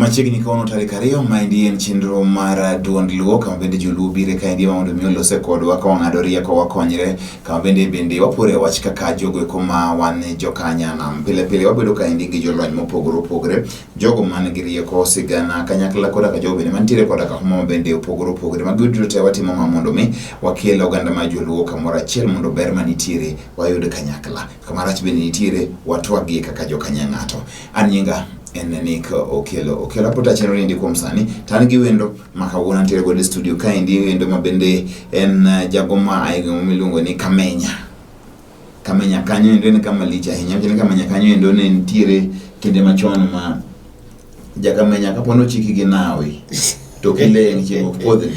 Machiegni kawuono tarik 2, maendi en chenro mar duond Luo, kama bende joluo bire kaendi mondo mi olose kodwa ka wang'ado rieko, wakonyre, kama bende wapore wach kaka jogo eko ma wan jokanyanam. Pile pile wabedo kaendi gi jolony mopogore opogore, jogo man gi rieko, sigana, kanyakla koda ka jogo bende mantiere koda ka huma bende opogore opogore. Magi duto te watimo ma mondo mi wakel oganda mar joluo kamoro achiel mondo ber manitiere wayud kanyakla. Kama rach bende nitiere watwagie kaka jokanya ng'ato. An nyinga en Nick Okello. Okello apota chenro ni kuom sani to an gi wendo ma kawuono antiere godo e studio kaendi, wendo ma bende en jago ma ae gweng' miluongo ni Kamenya. Kamenya kanyo endo en kama lich ahinya. Wachni Kamenya kanyo endo ne nitiere kinde machon ma jakamenya kapo ni ochiki gi nawi to kileng' chieng' ok podhni.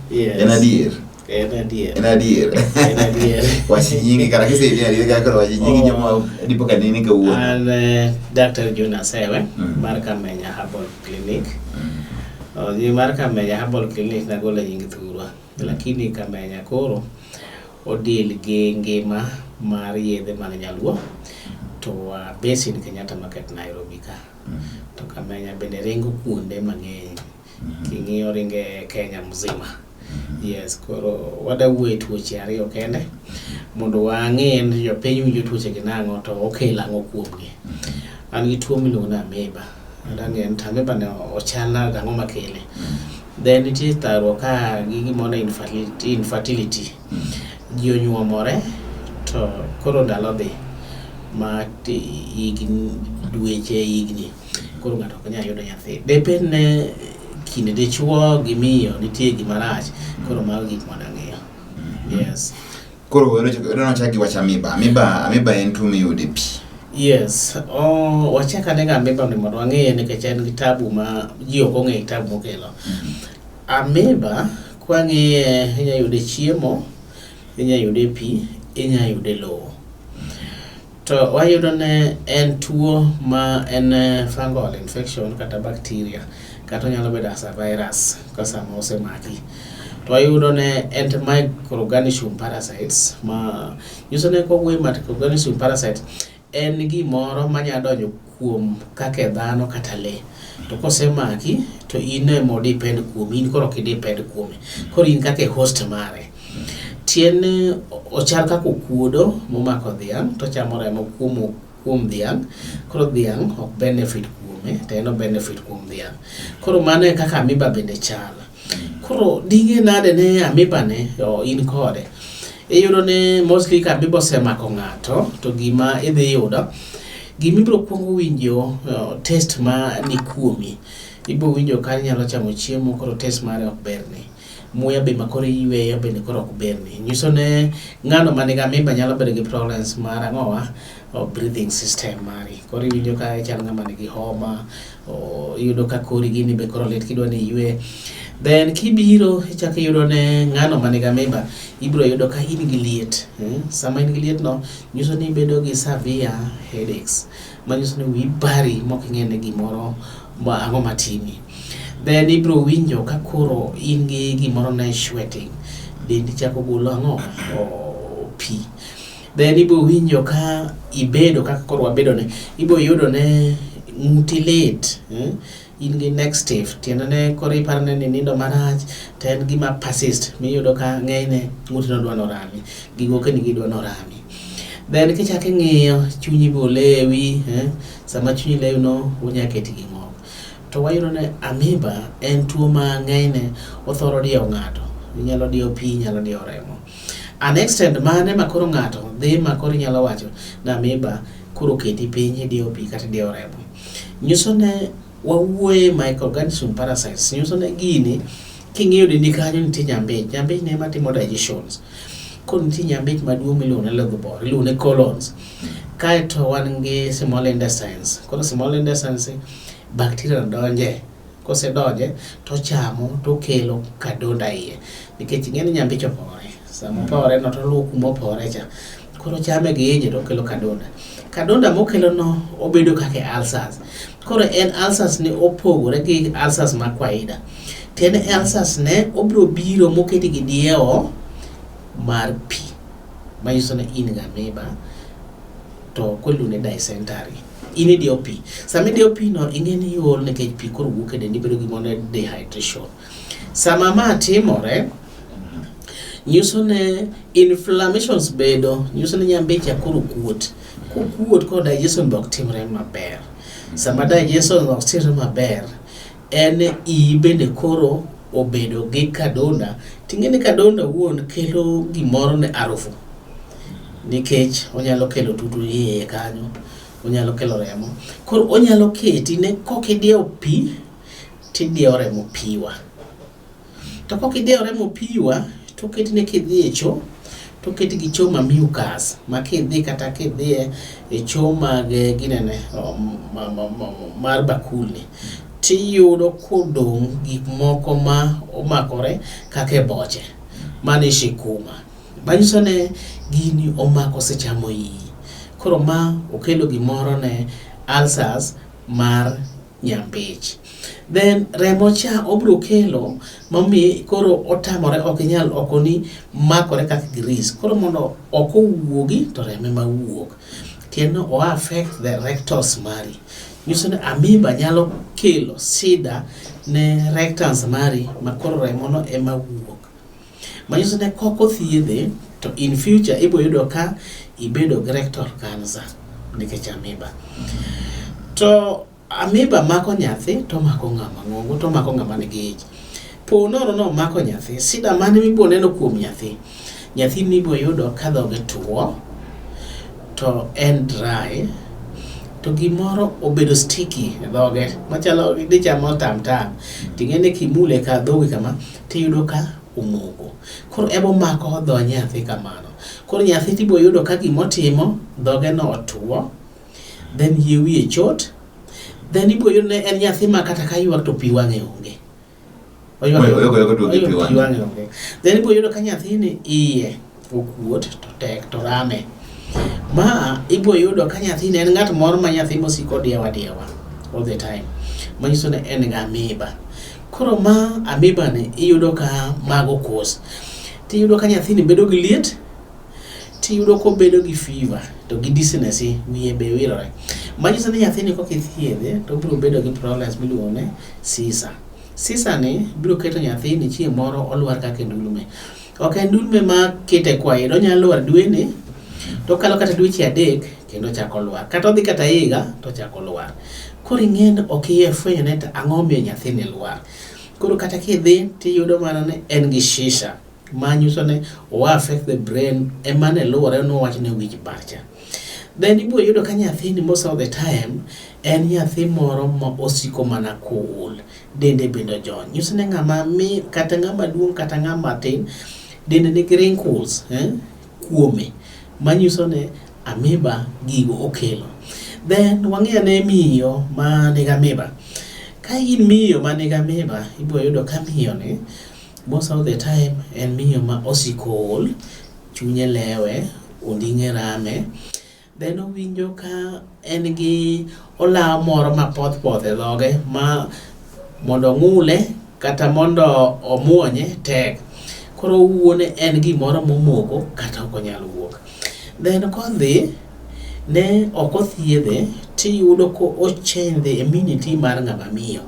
Yes. En adier. En adier. En adier. En adier. Wach nyingi kata kiseyie adier kaka koro wach nyingi joma dipo ka nene kawuono. An Dr. Jonas Sewe mar Kamenya Herbal Clinic. Nying mar Kamenya Herbal Clinic nagolo e nying thurwa. Lakini Kamenya koro odil gi ngima mar yedhe mag nyaluo to wa base in Kenyatta Market Nairobi ka. To Kamenya bende ringo kuonde mang'eny. King'iyo ringe Kenya mzima. Yes, koro wadawuoye tuoche ariyo kende mondo wang'e ni jopiny winjo tuoche gi nang'o to okelo ang'o kuomgi. An gi tuo miluongo ni amoeba. Adang'e ni to amoeba ni ochal nade ang'o makele. Then nitie thagruok ka gi gimoro ni infertility. Ji onyuomore to koro ndalo dhi ma higni dweche higni koro ng'ato ok nyal yudo nyathi. Depend ne kind dichuo gi miyo nitie gima rach koro mago gik mwadang'iyo. Yes. Koro wero chak gi wach amoeba. Amoeba en tuo miyudo e pi. Yes, oh, wachak ane ga amoeba ni mondo wang'eye nikech en gi tabu ma ji ok ong'eyo tabu mokelo. Amoeba kwang'iye inya yude e chiemo, inya yude e pi, inya yude e lowo. To wayudo ne en tuo ma en fungal infection kata bacteria kata onyalo bedo as a virus ka sama osemaki. To wayudo ne en microorganism parasites ma nyiso ni kowuoyo microorganism parasite en gimoro manya donjo kuom kaka dhano kata lee. To kosemaki to in ema depend kuomi, in koro ok i-depend kuome. Koro in kaka host mare. Tiende ochal kaka okuodo momako dhiang' to ochamo remo kuom dhiang'. Koro dhiang' ok benefit kuome to en o benefit kuom dhiang'. Koro mano e kaka amoeba bende chal. Koro ding'e nade ni amoeba ni in kode? Iyudo ni mostly ka amoeba osemako ng'ato to gima idhi yudo, gima ibiro kuongo winjo taste ma ni kuomi. Ibiro winjo ka inyalo chamo chiemo koro taste mare ok berni. Muya be makoro iyweyo bende koro ok berni. Nyiso ne ng'ano man gi amoeba nyalo bedo gi problems mar ang'owa breathing system mari. Koro iwinjo ka ichalo ng'ama nigi homa, iyudo ka kori gini be koro lit kidwa ni iywe. Then kibiro ichako iyudo ne ng'ano man gi amoeba, ibiro yudo ka in gi liet. Sama in gi liet no, nyiso ni ibedo gi severe headaches. Manyiso ni wiyi bari mok ing'e ni gimoro ang'o matimi. Then ibiro winjo ka koro in gi gimoro ne sweating. Dendi chako golo ang'o? Pi. Then ibiro winjo ka ibedo kaka koro wabedo ni, ibiro yudo ne ng'uti lit. In gi neck stiff, tiende ne koro iparo ni nindo marach to en gima persist miyudo ka ng'enyne ng'uti no dwa norami, gi gokeni gi dwa norami. Then kichako ing'iyo chunyi bo lewi, sama chunyi lewi no onya keti gi ng'ok. To wayudo ni amoeba en tuo ma ng'enyne othoro diewo ng'ato. Inyalo diewo pi, inyalo diewo remo. An extent mane ma koro ng'ato dhi ma koro inyalo wacho ni amoeba koro oketi piny idiewo pi kata idiewo remo. Nyiso ne wawuoye microorganism parasites, nyiso ne gini king'iyo dendi kanyo nitie nyambich, nyambich ne ema timo digestions. Koro nitie nyambich maduong' miluongo ni lodhbor, iluongo ni colons. Kaeto wan gi small intestines. Koro small intestines bacteria donje. Kosedonje tochamo tokelo kadonda iye. Nikech ing'e ni nyambich opore. Sama opore no toluwo kuma opore cha. Koro chame gi inye tokelo kadonda. Kadonda mokelo no obedo kaka ulcers. Koro en ulcers ni opogore gi ulcers ma kawaida. Tiende ulcers ne obiro biro moketi gi diewo mar pi. Manyiso ni in gi amoeba. To koluonge dysentery. In idiyo pi. Sama idiyo pi no ing'e ni iol nikech pi koro wuok e dendi bedo gimoro ni dehydration. Sama ma timore, nyiso ne inflammations bedo, nyiso ni nyambicha koro kuot. Kokuot koro digestion be ok timre maber. Sama digestion ok timre maber, en iyi bende koro obedo gi kadonda. Ting'e ni kadonda wuon kelo gimoro ne arufu. Nikech onyalo kelo tutu iye kanyo, onyalo kelo remo. Koro onyalo keti ne kokidiewo pi, tidiewo remo piwa. To kokidiewo remo piwa, to oketi ne kidhi e cho, to oketi gi cho ma mucus, ma kidhi kata kidhi e cho mag ginene, mar bakul ni, tiyudo kodong' gik moko ma omakore kaka e boche. Mano e shikuma. Manyiso ne gini omako osechamo iyi. Koro ma okelo gimoro ne ulcers mar nyambich. Then remo cha obiro kelo mamiyi koro otamore ok inyal ok oni makore kaka grease. Koro mondo ok owuogi to remo ema wuok. Tiende ni o affect the rectus mari. Nyiso ni amoeba nyalo kelo shida ne rectus mari ma koro remo no ema wuok. Manyiso ni kok othiedhe to in future ibo yudo ka ibedo gi rectal cancer nikech amoeba. To amoeba mako nyathi to mako ng'ama ng'ongo to mako ng'ama nigi ich. Po nono no mako nyathi, shida mane mibo neno kuom nyathi? Nyathi nibo yudo ka dhoge tuo, to en dry, to gimoro obedo sticky e dhoge machalo dichamo tam tam. Ting'e ni kimule ka dhogi kama tiyudo ka omoko. Koro ebo mako dho nyathi kamano. Koro nyathi tibo yudo ka gimotimo dhoge no otuo, then yie wiye chot, then ibo yudo ni en nyathi ma kata ka ywak to pi wang'e onge. Oywak pi wang'e onge. Then ibo yudo ka nyathini iye okuot to tek to rame. Ma ibo yudo ka nyathini en ng'at moro ma nyathi mosiko diewa diewa all the time. Manyiso ni en gi amoeba. Koro ma amoeba ni iyudo ka mago cause. Tiyudo ka nyathini bedo gi liet, tiyudo kobedo gi fever to gi dizziness wiye be wirore. Manyiso ni nyathini kok ithiedhe to obiro bedo gi problems miluongo ni seizure. Seizure ni biro keto nyathini chieng' moro olwar kaka ndulme. Ok en ndulme ma kete kwaye, onyalo lwar dweni to okalo kata dweche adek kendo ochako lwar. Kata odhi kata higa to ochako lwar. Koro ing'e ni ok iye fwenyo ni to ang'o omiyo nyathini lwar. Koro kata kidhi tiyudo mana ni en gi seizure manyiso ni o affect the brain ema ne luwore ni wawach ni wich bar cha. Then ibiro yudo ka nyathini most of the time en nyathi moro ma osiko mana kool, dende bende ojony. Nyiso ni ng'ama mi kata ng'ama duong' kata ng'ama tin dende nigi wrinkles kuome manyiso ni amoeba gigo okelo. Then wang'i ane miyo ma nigi amoeba. Ka in miyo ma nigi amoeba, ibiro yudo ka miyo ni most of the time en miyo ma osiko ol, chunye lewe, onding'e rame. Then owinjo ka en gi olaw moro mapoth poth e dhoge ma mondo ong'ule kata mondo omuonye tek. Koro owuo ni en gimoro momoko kata ok onyal wuok. Then kodhi ne ok othiedhe tiyudo ko o change the immunity mar ng'ama miyo.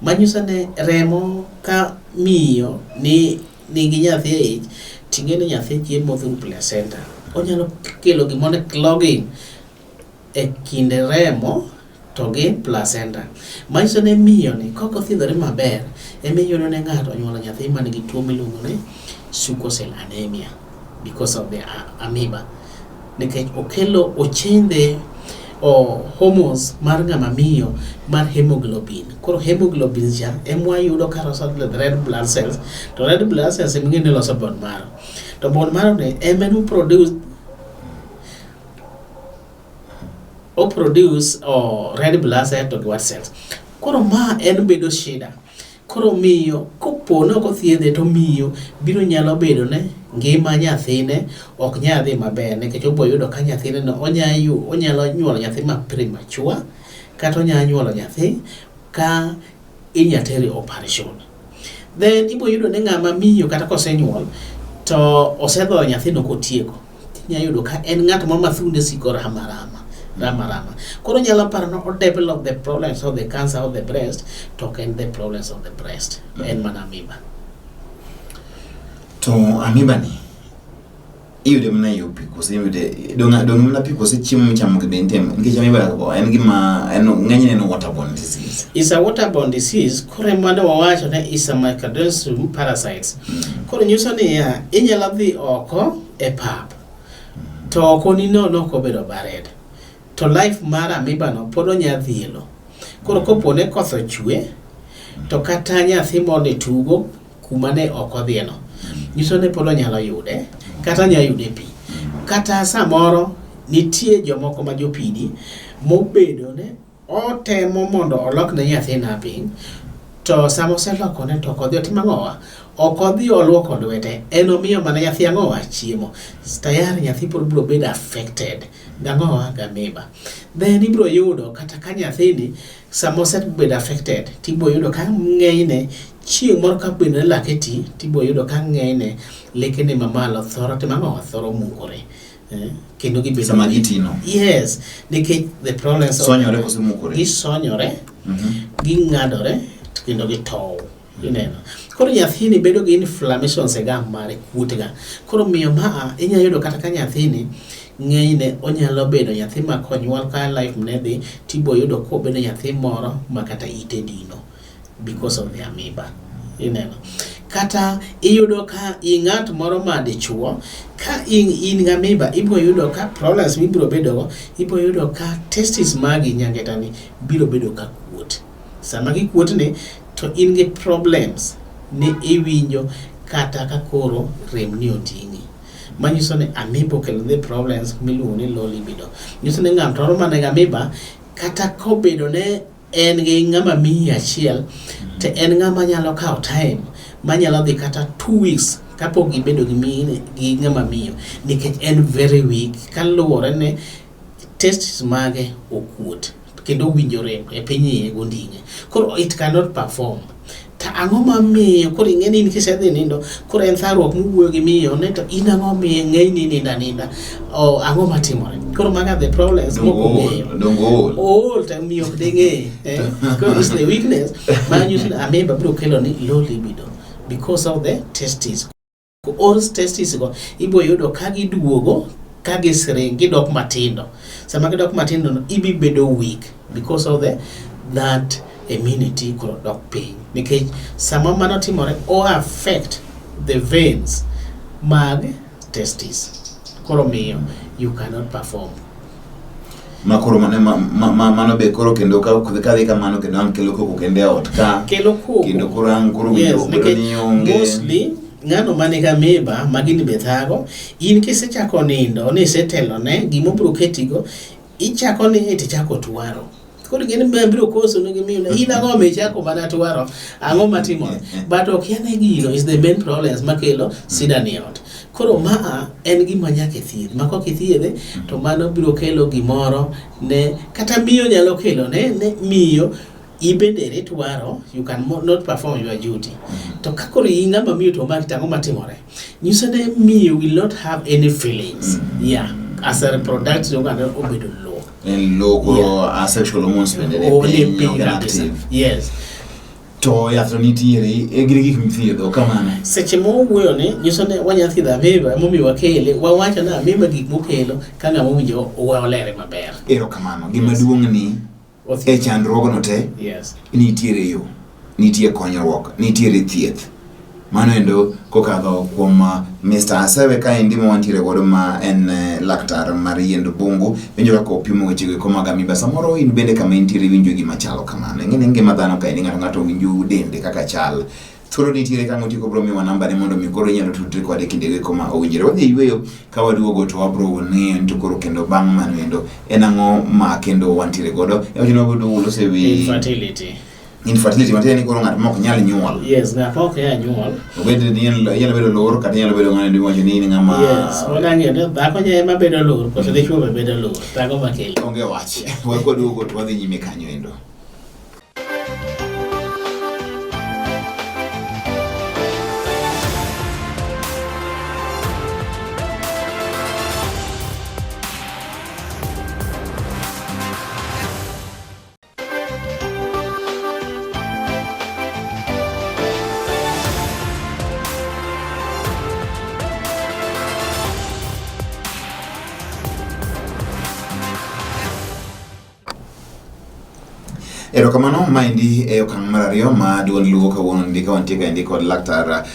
Manyiso ni remo ka miyo ni nigi nyathi e ich ting'e ni nyathi chiemo through placenta. Onyalo kelo gimoro ni clogging e kind remo to gi placenta. Manyiso ni miyo ni kok othiedhore maber ema iyudo ni ng'ato onyuolo nyathi man gi tuo miluongo ni sickle cell anemia because of the amoeba. Nikech okelo o change o hormones mar ng'ama miyo mar hemoglobin. Koro hemoglobin cha ema wayudo ka loso the red blood cells to red blood cells ema ing'e ni loso bone marrow. To bone marrow ni ema en produce o produce o red blood cell to gi white cells. Koro ma en bedo shida. Koro miyo kopo ni ok othiedhe to miyo biro nyalo bedo ne ngima nyathine ok nyal dhi maber nikech obiro yudo ka nyathine no onyalo nyuolo nyathi ma premature kata onyalo nyuolo nyathi ka inya tere operation. Then ibiro yudo ni ng'ama miyo kata kosenyuol to osedhodho nyathino kotieko. inya yudo ka en ng'at moro ma thunde siko rama rama rama rama. Koro nyalo paro ni o develop the problems of the cancer of the breast to ok en the problems of the breast, en mana amoeba. To amoeba ni iyude mana e yo pi koso iyude dong' dong' mana pi koso chiemo michamo gi be nitie nikech amoeba go en gima en ng'enyne en waterborne disease. Is a waterborne disease. Koro ema ne wawacho ni is a microorganism parasites. Koro nyiso niya, inyalo dhi oko e pap to oko ni no nok obedo bared to life mar amoeba no pod onya dhielo. Koro kopo ne koth ochwe to kata nyathi moro ne tugo kuma ne ok odhiye no, nyiso ni pod onyalo yude kata onyalo yude e pi. Kata samoro nitie jomoko ma jopidi mobedo ne otemo mondo olok ne nyathi napping to sama oselokone to ok odhi otimo ang'owa ok odhi oluoko lwete en omiyo mana nyathi ang'owa chiemo tayari nyathi pod biro bedo affected gang'owa gamiba then ibiro yudo kata ka nyathini sama osebedo affected tibiro yudo ka ng'enyne chieng' moro ka bende lake ti tibiro yudo ka ng'enyne lekene mamalo thoro timo ang'owa thoro mukore kendo gibedo Sama gitino. Yes, nikech the problems of- Sonyore koso mukore? Gisonyore, ging'adore to kendo gitow. Ineno. Koro nyathini bedo gi inflammations e gam mare, kuot ga. Koro miyo ma inyalo yudo kata ka nyathini ng'enyne onyalo bedo nyathi ma konyuol ka life ne dhi tibo yudo kobedo nyathi moro ma kata ite dino because of the amoeba. Ineno. Kata iyudo ka i ng'at moro ma dichuo ka in, in gi amoeba ibiro yudo ka problems mibiro bedogo ibiro yudo ka testis magi nyangetani biro bedo ka kuot. Sama gikuot ni to in gi problems ni iwinjo kata ka koro rem ni oting'i. Manyiso ni amoeba okelo the problems miluongo ni low libido. Nyiso ni ng'at moro man gi amoeba kata kobedo ne en gi ng'ama miyi achiel to en ng'ama nyalo kawo time manyalo dhi kata 2 weeks kapok gibedo gi mine gi ng'ama miyo nikech en very weak kaluwore ne testis mage okuot kendo owinjo rem e piny iye gonding'e koro it cannot perform to ang'o mamiyo koro ing'e ni in kisedhi nindo koro en thagruok miwuoyo gi miyo ne to in ang'o miyo ng'eny ni nindo aninda oh, ang'o matimore koro maga the problems mok ong'eyo Dongo ool. ool to miyo ok ding'e eh? Koro it's the weakness manyiso ni amoeba biro kelo ni low libido because of the testis all testis go ibiro yudo ka giduogo ka gisring gidok matindo sama gidok matindo no ibi bedo weak because of the that immunity koro dok piny nikech sama mano timore o affect the veins mag testis koro miyo you cannot perform Ma koro mano mano be koro kendo ka kadhi kamano kendo ang' kelo koko kendo e ot ka kelo koko kendo koro ang' koro yes, winjruok bedo nikech ni onge. mostly ng'ano manigi amoeba ma gini be thago in kisechako nindo ni isetelone gima obiro ketigo ichako ni tichako twaro koro ing'eni ma biro koso ni gimiyo in ang'o michako mana twaro ang'o matimore but ok yane gino is the main problems makelo sida ni ot koro maa en gima nyaka ithiedh ma kok ithiedhe to mano biro kelo gimoro ne kata miyo nyalo kelo ne miyo ibende itwaro you can not perform your duty to ka koro in ng'ama miyo to maki to ang'o matimore nyiso ni miyo will not have any feelings yeah as a reproductive organ obedo low En low koro asexual hormones bende ne Oh, ni piny piny ok en kabisa. active. Yes. To yath to nitiere e gin gik mithiedho kamano. Seche ma wawuoyo ni nyiso ni wanya thiedho amoeba emomiyo wakele wawacho ni amoeba gik mokelo ka ng'ama owinjo olere maber. Erokamano. Gima duong' ni e chandruogno te Yes. nitiere yo, nitie konyruok, nitiere thieth. Mano endo kokadho kuom Mr. Asewe kaendi ma wantiere godo ma en laktar mar yiend bungu winjo kaka opimo wechego eko mag amoeba. Samoro in bende kama intiere iwinjo gima chalo kamano. Ing'e ni ngima dhano kaendi ng'ato ng'ato winjo dende kaka chal. Thuolo nitiere ka ng'otieko bro miwa namba ne mondo mi koro inyalo tudri kode e kindego eko ma owinjore. Wadhi yueyo ka waduogo to wabro ng'iyo ni to koro kendo bang' mano endo en ang'o ma kendo wantiere godo. E wacho ni wabiro duogo loso e wi Infertility. Infertility matiende ni koro ng'at ma ok nyal nyuol. Yes, ng'at ma ok nyal nyuol. Obed ni inyalo bedo lor kata inyalo bedo ng'ano miwacho ni in ng'ama Yes, wadang'eyo ni dhako nya ema bedo lor koso dichuo be bedo lor. Dhako makelo. Onge wach. Waduogo to wadhi nyime kanyo endo. Erokamano, maendi e okang' mar ariyo ma duond Luo kawuono ndi ka wantie kaendi kod laktar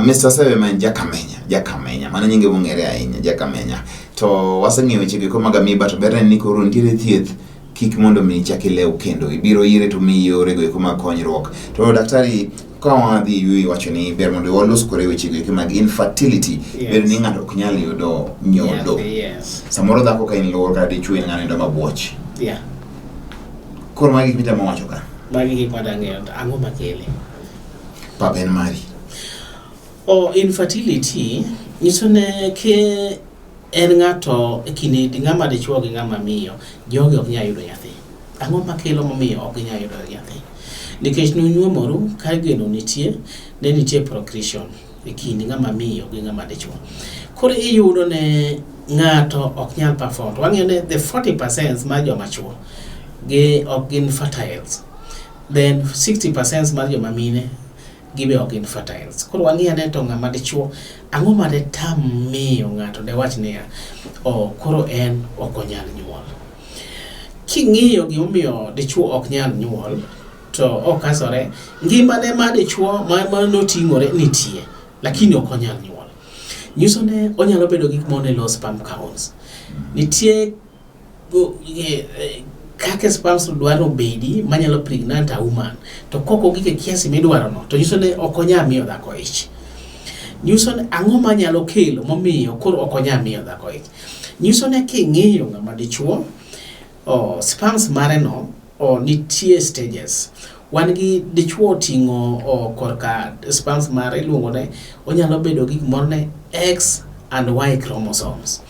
Mr. Sebe ma en Jakamenya, Jakamenya, mano nyinge mong'ere ahinya, Jakamenya. To waseng'iyo weche go eko mag amiba to ber en ni koro nitiere thieth kik mondo mi ichak ilew kendo ibiro ire to miyi yore go eko mag konyruok. To daktari ka wadhi yueyo iwacho ni ber mondo walos kore weche go eko mag infertility, Yes. bedo ni ng'ato ok nyal yudo nyodo. Yes. Samoro dhako ka in lor kata dichuo in ng'ano yudo mabuoch. Yeah. Koro magi gik mitemo wacho ka. Magi gik madang'eyo to ang'o makele? Pap en mari. O infertility nyiso ne ke en ng'ato e kind ng'ama dichuo gi ng'ama miyo, jogi ok nyal yudo nyathi. Ang'o makelo momiyo ok ginyal yudo nyathi? Nikech nunyuomoru ka geno nitie, ne nitie procreation e kind ng'ama miyo gi ng'ama dichuo. Koro iyudo ne ng'ato ok nyal perform. To wang'iyo ne the 40% mar joma chuo gi ok gin fertiles. Then 60% mar joma mine gibe ok gin fertiles. Koro wang'i ane to ng'ama dichuo ang'o ma detam miyo ng'ato dewach niya, oh, koro en ok onyal nyuol. King'iyo gimomiyo dichuo ok nyal nyuol, to okasore, ngimane ma dichuo ma noting'ore nitie, lakini ok onyal nyuol. Nyiso ne onyalo bedo gi gimoro ni low sperm counts. Nitie kaka sperms dwaro bedi manyalo pregnant a woman to kok ogik e kiasi midwaro no to nyiso ni ok onyal miyo dhako ich. Nyiso ni ang'o manyalo kelo momiyo koro ok onyal miyo dhako ich. Nyiso ni king'iyo ng'ama dichuo, oh, sperms mare no oh, nitie stages. Wan gi dichuo oting'o oh, korka sperms mare iluongo ne onyalo bedo gi gimoro ne X and Y chromosomes.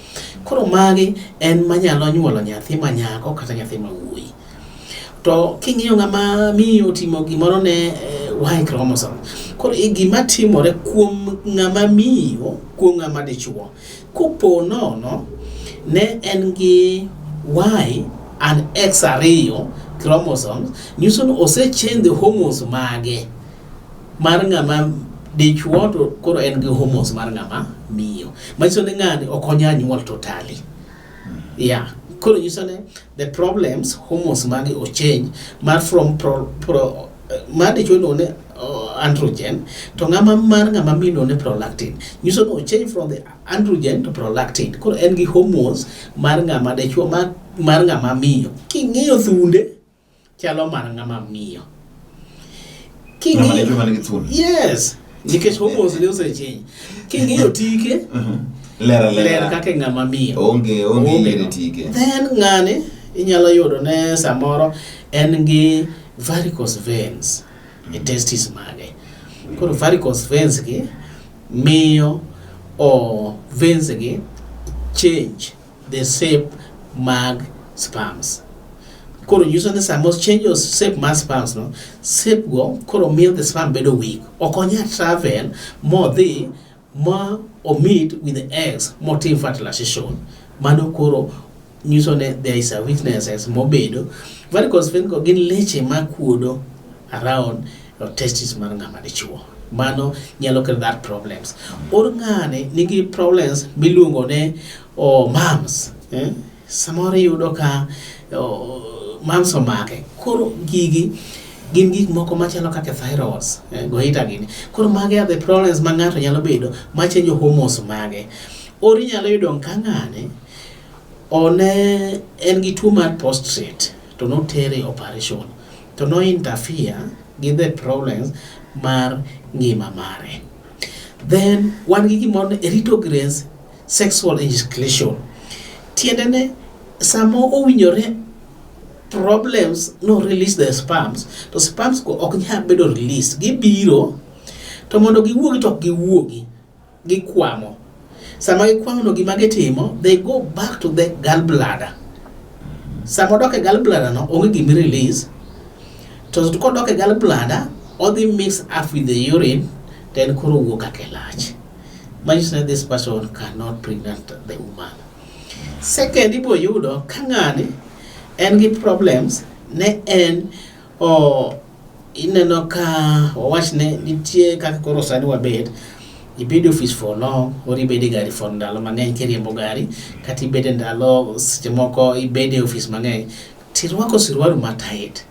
Koro magi en manyalo nyuolo nyathi manyako kata nyathi mawuoyi. To king'iyo ng'ama miyo otimo gimoro ne Y chromosome. Koro e gima timore kuom ng'ama miyo kuom ng'ama dichuo. Kopo nono ne en gi Y and X ariyo chromosomes, nyiso ni ose change the hormones mage mar ng'ama dichuo to koro en gi hormones mar ng'ama miyo. Manyiso ni ng'ani ok onyal nyuol totally. Yeah. Koro nyiso ni the problems hormones mage o change mar from pro, pro mar dichuo iluongo ni androgen to ng'ama mar ng'ama miyo iluongo ni prolactin. Nyiso ni o change from the androgen to prolactin. Koro en gi hormones mar ng'ama dichuo mar ng'ama miyo. King'iyo thunde chalo mar ng'ama miyo. Ng'ama dichuo man gi thuno. Yes, nikech hormones ne osechange. King'iyo tike Ler alera. ler kaka ng'ama miyo. Onge onge yier e tike. Then ng'ani inyalo yudo ne samoro en gi varicose veins e testis mage. Koro varicose veins gi miyo o veins gi change the shape mag sperms. Koro nyiso ni sama change of shape mar sperms no, shape go koro miyo the sperm bedo weak. Ok onyal travel modhi ma o meet with the eggs motim fertilization. Mano koro nyiso ni there is a weaknesses mobedo. Varicose vein go gin leche makuodo around your testis mar ng'ama dichuo. Mano nyalo kelo that problems. Or ng'ani nigi problems miluongo ne oh, mumps. Eh? Samoro iyudo ka oh, mumps omake. Koro gigi gin gik moko machalo kaka thyroids, goiter gini. Koro magi are the problems ma ng'ato nyalo bedo ma change hormones mage. Or inyalo yudo ka ng'ani one en gi tuo mar prostate to notere operation to no interfere gi the problems mar ngima mare. Then wan gi gimoro ni retrograde sexual ejaculation. Tiende ne sama owinjore problems no release the sperms to sperms go ok nyal bedo released gibiro to mondo giwuogi to ok giwuogi gikwamo sama gikwamo no gima gitimo they go back to the gallbladder sama odok e gallbladder no onge gima release to kodok e gallbladder odhi mix up with the urine then koro wuok kaka e lach manyiso ni this person cannot pregnant the woman second ibo yudo ka ng'ani en gi problems ne en o ineno ka wawach ne nitie kaka koro sani wabet ibedo office for long or ibedo e gari for ndalo mang'eny kiriembo gari kata ibedo e ndalo seche moko ibedo e office mang'eny tirwako siruaru ma tight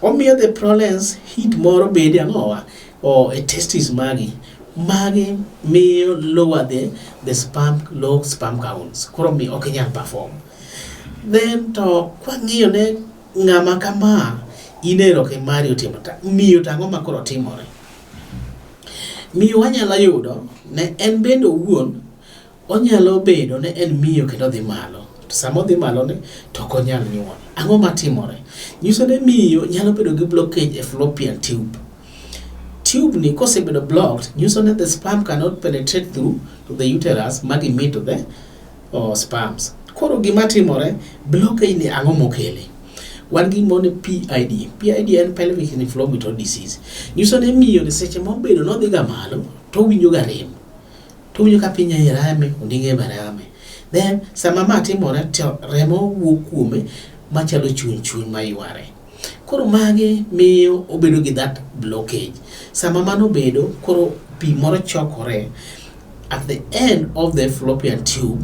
Omiyo the prolens heat moro bede ang'owa o e testis magi. Magi miyo lower the sperm, low sperm counts. Koro mi ok inyal perform. Then to kwang'iyo ne ng'ama kama inero ke mari otimo ta, miyo to ang'o ma koro timore? Miyo wanyalo yudo ne en bende owuon onyalo bedo ne en miyo kendo odhi malo. To sama odhi malo ni to ok onyal nyuol. Ang'o matimore? Nyiso ni miyo nyalo bedo gi blockage e fallopian tube. Tube ni kosebedo blocked, nyiso ni the sperm cannot penetrate through to the uterus magi meet to the sperms. Koro gima timore, blockage ni ang'o mokele? Wan gi gimoro ni PID. PID en pelvic inflammatory disease. Nyiso ni miyo ni seche mobedo nodhi ga malo, to owinjo ga rem. To owinjo ka piny iye rame, onding'e be rame. Then sama ma timore to remo wuok kuome machalo chuny chuny mayware. Koro magi miyo obedo gi that blockage. Sama mano obedo, koro pi moro chokore at the end of the fallopian tube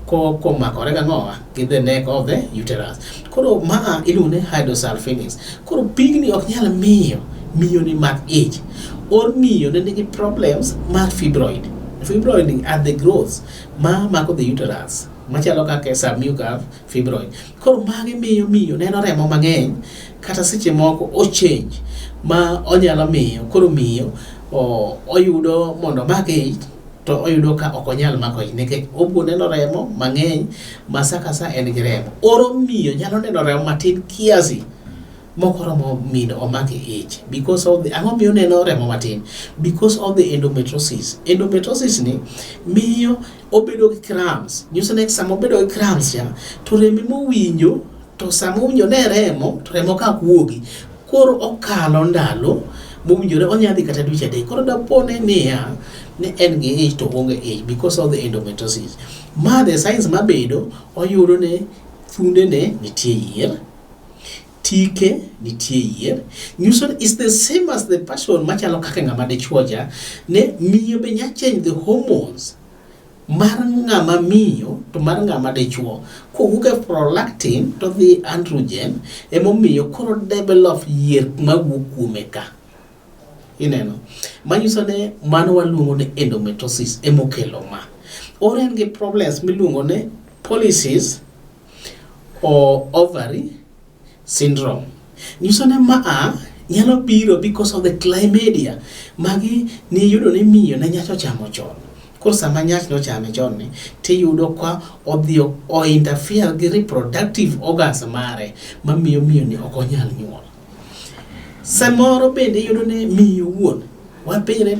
komakore gang'owa gi the neck of the uterus. Koro ma iluongo ni hydrosalpinx. Koro pigni ok nyal miyo miyo ni mak ich or miyo ne nigi problems mar fibroid. Fibroid are the growths ma mako the uterus machalo kaka submucous fibroid. Koro magi miyo miyo neno remo mang'eny kata seche moko o change ma onyalo miyo koro miyo oyudo mondo omak ich to oyudo ka ok onyal mako ich nikech obiro neno remo mang'eny ma sa ka sa en gi remo. Oro miyo nyalo neno remo matin kiasi mokoromo mindo omak ich because of the ang'o miyo neno remo matin because of the endometriosis. Endometriosis ni miyo obedo gi cramps. Nyiso ni sama obedo gi cramps cha to remo mowinjo to sama owinjo ne remo to remo ka ok wuogi koro okalo ndalo mowinjore onya dhi kata dweche adek. Koro dapone niya ni en gi ich to oonge ich because of the endometriosis. Ma the signs mabedo oyudo ne thundene nitie yier, tike nitie yier. Nyiso ni it's the same as the person machalo kaka ng'ama dichuo cha ne miyo be nya change the hormones mar ng'ama miyo to mar ng'ama dichuo kowuok e prolactin to dhi androgen emomiyo koro develop yier mawuok kuome ka ineno manyiso ni mano waluongo ni endometriosis emokelo ma or en gi problems miluongo ni polycystic or ovary syndrome nyiso ni maa nyalo biro because of the chlamydia magi niyudo ni miyo ne nyach ochamo chon koro sama nyach nochame chon ni tiyudo ka odhi o interfere gi reproductive organs mare mamiyo miyo ni ok onyal nyuol samoro bende iyudo ni miyo wuon wapenjre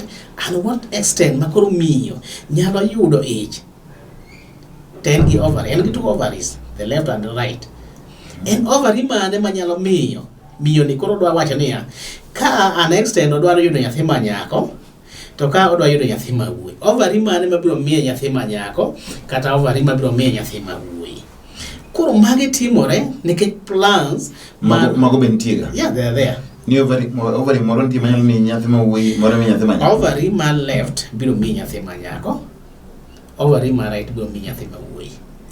and what extent ma koro miyo nyalo yudo ich to en gi ovary en gi two ovaries the left and the right en ovary mane manyalo miyo miyo ni koro dwa wacho niya ka an extent odwaro yudo nyathi ma nyako to ka odwa yudo nyathi ma wuoyi ovary mane mabiro miye nyathi ma nyako kata ovary mabiro miye nyathi ma wuoyi koro magi timore nikech plans Mago, mago be nitie ga? Yeah, they are there. Ni ovary moro nitie manyalo miyi nyathi ma wuoyi, moro miyi nyathi ma nyako. Ovary ma left biro miyi nyathi ma nyako, ovary ma right biro miyi nyathi ma wuoyi.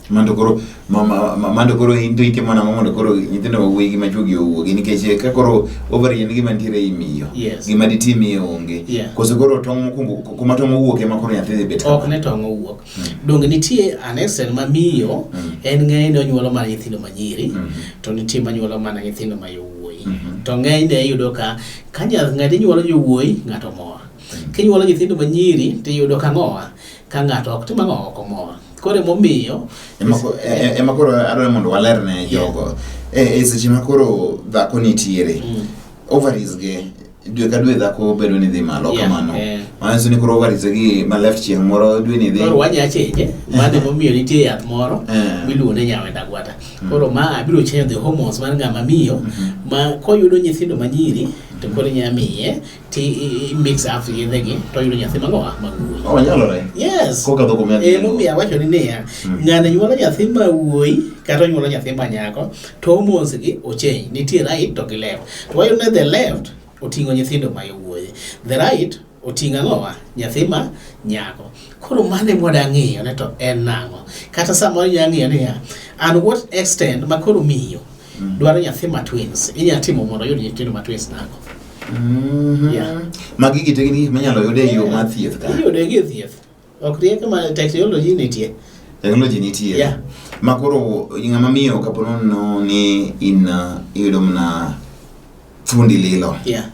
Mando koro in to itimo nang'o mondo koro nyithindo ma wuoyi gi ma chuo gi owuogi nikech ka koro ovary en gima nitiere ei miyo Yes. gima ditim miyo onge Yeah. koso koro tong' mokwongo kuma tong' owuok ema koro nyathi dhi bet Ok ne tong' owuok. Donge nitie an extent ma miyo en ng'enyne onyuolo mana nyithindo ma nyiri to nitie manyuolo mana nyithindo ma yowuoyi. To ng'enyne iyudo ka ka ng'ato nyuolo yowuoyi ng'ato mor. Kinyuolo nyithindo ma nyiri tiyudo ka ng'owa ka ng'ato ok tim ang'o ok omor. Koro emomiyo Ema koro adwaro mondo waler ne jogo e seche ma koro dhako nitiere ovaries ge dwe ka dwe dhako bedo ni dhi malo kamano mano nyiso ni koro ovaries gi ma left chieng' moro dwe ni dhi koro wanya change mano emomiyo nitie yath moro miluongo ni nyawenda gwata. Koro ma biro change the hormones mar ng'ama miyo ma koyudo nyithindo ma nyiri to koro inya miye ti mix up yedhe gi to oyudo nyathi mang'owa ma wuoyi. Oh, nyalore. Yes. Kokadho kuom yath. Emomiyo awacho ni niya, ng'ani nyuolo nyathi ma wuoyi kata onyuolo nyathi ma nyako to hormones gi ochange. Nitie right to gi left. To wayudo ni the left oting'o nyithindo ma yowuoyi. The right oting'o ang'owa? Nyathi ma nyako. Koro mano ema wadwa ng'iyo ni to en nang'o. Kata samoro inya ng'iyo niya, and what extent ma koro miyo Dwaro nyathi ma twins. Inya timo mondo oyud nyithindo ma twins nang'o? Yeah. Magi gite gin gik minyalo yud e yo mar thieth ka. Iyude gi e thieth. Ok rieko ma technology nitie. Technology nitie. Yeah. Ma koro ng'ama miyo kapo nono ni in iyudo mana thuondi lilo. Yeah.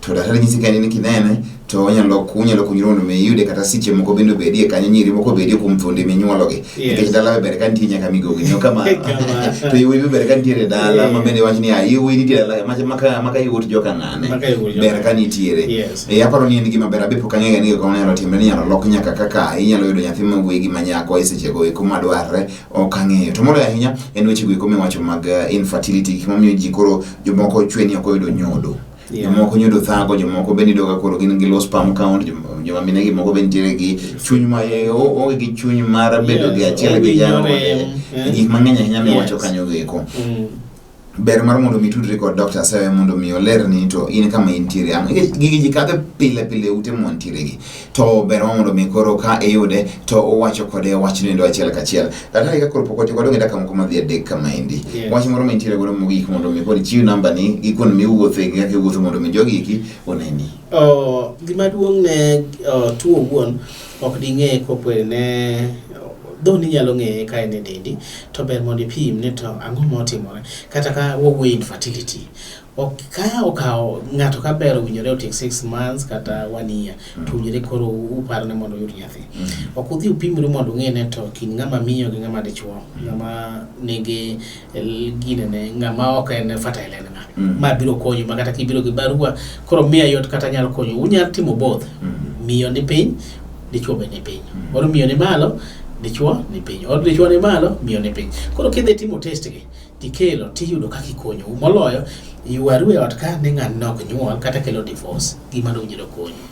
To daktari nyisi ka in kinene to onyalo unyalo konyru mondo mi iyude kata siche moko bende obedie kanyo nyiri moko obedie kuom thuondi minyuologi. Yes. Nikech dala ber ka nitie nyaka migogi no kamano. Kamano. To yawuoyi be ber ka nitiere dala Yeah. ma bende wach ni ah yawuoyi nitie dala maka maka yawuot joka ng'ane. Maka yawuot joka Ber ka nitiere. Yes. Eh, aparo ni en gima ber abe pok ang'eyo ni gik manyalo timre ni inyalo lok nyaka kaka inyalo yudo nyathi ma wuoyi gi ma nyako e sechego eko madwarre ok ang'eyo. To moloyo ahinya en weche go eko miwacho mag infertility gik mamiyo ji koro jomoko chwe ni ok oyudo nyodo. Yeah. Jomoko nyodo thago, jomoko bende iyudo ka koro gin gi low sperm count, joma mine gi moko be nitiere gi chuny ma onge gi chuny mar bedo gi Yes, achiel gi owinjo jaode. rem, eh. Gik mang'eny ahinya miwacho Yes. kanyo go eko. Ber mar mondo mi itudri kod Dr. Asewe mondo mi olerni to in kama intiere ang'o. Nikech gigi ji kadho pile pile e ute mwantiere gi. To ber mar mondo mi koro ka iyude to uwacho kode wachno endo achiel kachiel. Daktari ka koro pok watieko wadong' e dakika moko madhi adek kamaendi. Yes. Wach moro ma intiere godo mogik mondo mi koro ichiw namba ni gi kuond miwuothe gi kaka iwuotho mondo mi jogi eki oneni. Oh, gima duong' ne oh, tuo owuon ok ding'e kopwere ne dho ninyalo ng'eye ka en e dendi to ber mondo ipim ni to ang'o motimore kata ka wawuoyo infertility ok ka okawo ng'ato ka ber owinjore otiek 6 months kata 1 year to owinjore koro uparo ne mondo oyud nyathi ok udhi upimru mondo ung'e ne to kind ng'ama miyo gi ng'ama dichuo ng'ama nigi ginene ng'ama ok en fertile en ng'a ma biro konyo ma kata kibiro gi barua koro miya yot kata nyalo konyo unyalo timo both miyo ni piny dichuo be ni piny or miyo ni malo dichuo ni piny or dichuo ni malo miyo ni piny koro kidhi timo test gi tikelo tiyudo kaka ikonyo moloyo ywaru e ot ka ni ng'ani ok nyuol kata kelo divorce gima nowinjore konyo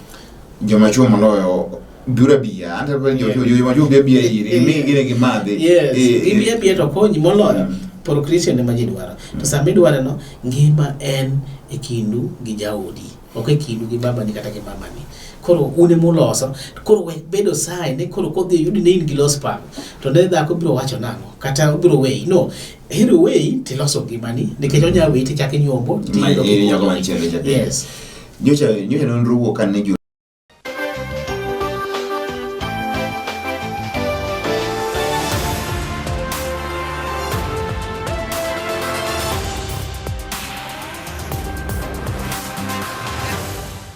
Joma chuo moloyo biro biya, ante joma chuo biro biya iri, imi gine gimadhi. Yes, Eh, gibi abiya to konyi moloyo procreation ema ji dwaro. To sama idware no, ngima en e kindu gi jaodi, ok e kindu gi babani kata gi mamani. Koro un emuloso, koro wek bedo sae ni koro kodhi oyudi ni in gi low sperm, to ne dhako biro wacho nang'o, kata obiro weyi. No, heri oweyi tiloso ngimani, nikech onya weyi tichako inyombo, Ma- tiyudo eh, nyako kikonyo. machielo ichako. Yes. Nyocha nyocha nonro wuok ka ne jo